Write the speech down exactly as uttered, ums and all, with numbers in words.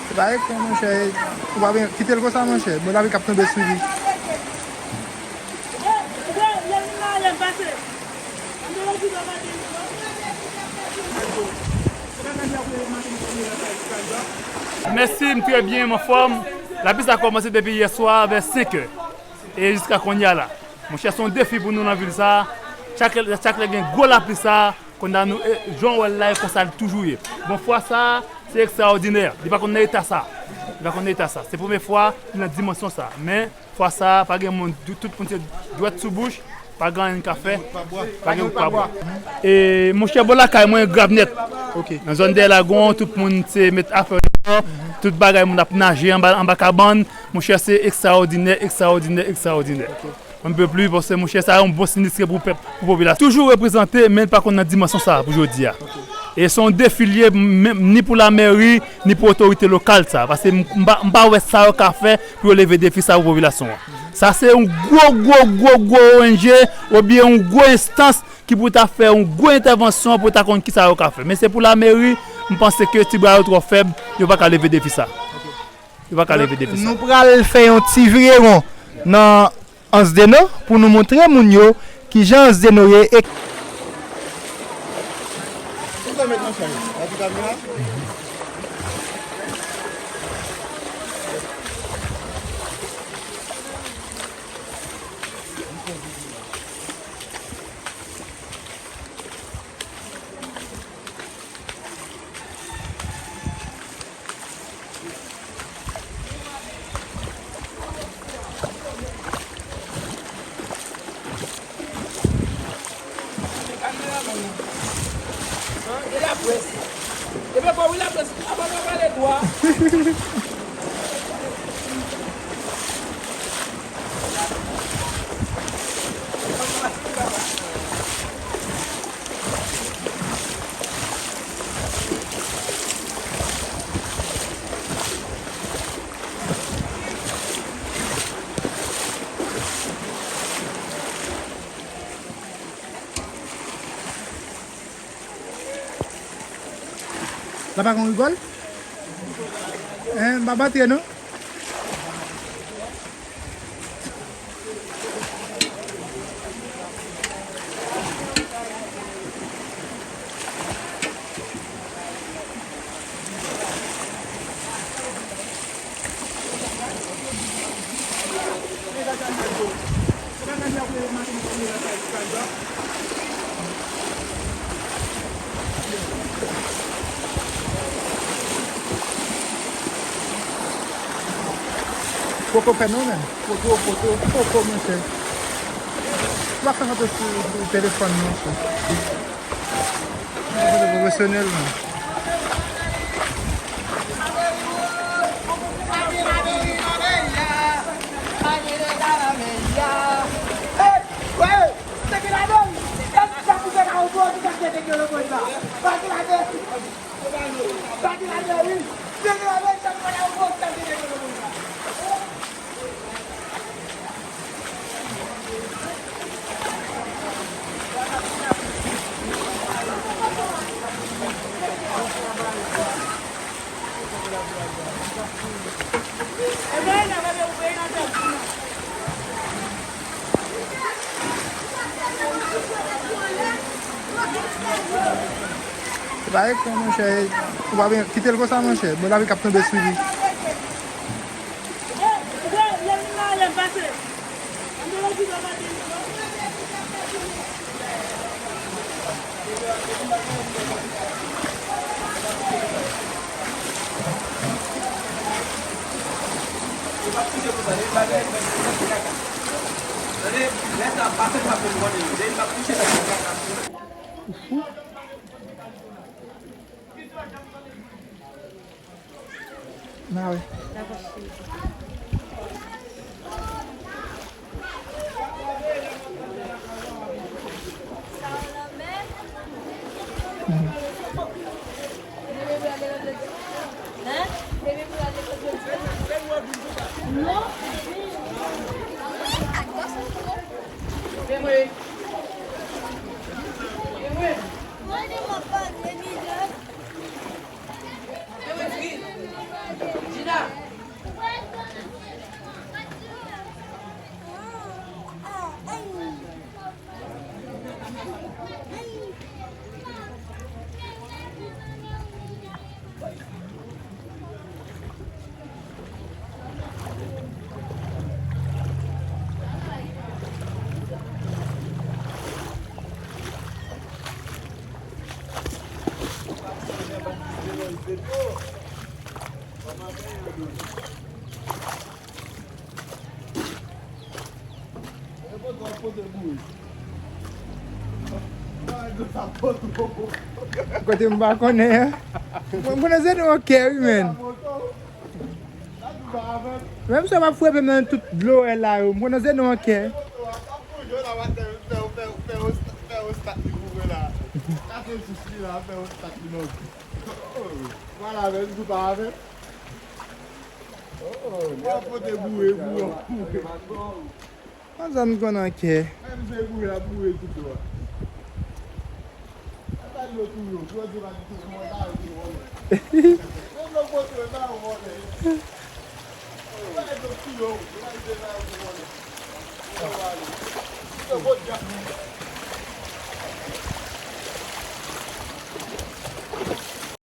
Se pa ekran, monchè. Ou pa byen kite l konsa, monchè. Bon, lavi k ap tonbe sou li. Mèsi, m trè byen, m anfòm. Lapli sa kòmanse depi yè swa vè senkè e jiska kounye a la. Monchè, se yon defi pou nou nan vil sa. Chak, chak lè gen gwo lapli sa, kounye a nou, e, jan w wè l la, e konsa l toujou ye. Bon, fwa sa, se ekstraòdinè. Li pa konn nan eta sa. Li pa konn nan eta sa. Se premye fwa li nan dimansyon sa. Men, fwa sa, pa gen moun, tout moun se dwèt sou bouch, pa gen anyen n ka fè, pa gen wout pa bwa. E, monchè, bò lakay mwen grav nèt. Ok. Nan zòn dèyè Lagon, tout moun se met afè yo deyò, tout bagay moun ap naje anba, anba kabann. Monchè, se ekstraòdinè, ekstraòdinè, ekstraòdinè. Ok. On ne peut plus, paske, monchè, sa yon bon sinistre pou pèp, pou popilasyon. Toujou reprezante, men l pa konn nan dimansyon sa pou jodi a. Ok. E se yon defi l ye, menm ni pou lamèri, ni pou otorite lokal sa. Paske m, m pa, m pa wè sa yo ka fè pou yo leve defi sa pou popilasyon an. Sa se yon gwo, gwo, gwo, gwo O N G oubyen yon gwo enstans ki pou ta fè yon gwo entèvansyon pou ta konn kisa yo ka fè. Men se pou lamèri, m panse ke ti bra yo twò fèb, yo pa ka leve defi sa. Yo pa ka leve defi sa. Nou pral fè yon ti vire won nan Ansdeno pou nou montre moun yo kijan Ansdeno ye e La pa gon rigòl? Hein, m pa antre non. Poko fè non, menm. Poko, poko, poko, monchè. Ou pa fè foto sou, sou telefòn, non, monchè. Foto pwofesyonèl, menm. Se pa ekran, monchè. Ou pa byen kite l konsa, monchè. Bon, lavi k ap tonbe sou li. Mare. Kote m pa konnen an. Mwen, mwen nan zòn an kè wi, men. Menm sa w ap frape m nan tout dlo wè la yo. Mwen nan zòn an kè. Vwala, men, nou pa avè. Oh, w ap pote boure pou ou. Anzan m konn an kè. Menm se boure, l ap boure tout yo a. Sa l yo tou yo, yo di pa di tout moun, sa yo di vòlè. Menm lè w pote yo, sa yo vòlè. Yo pa di tout yo, yo pa di sa yo di vòlè. Yo pa di. Yo pa di.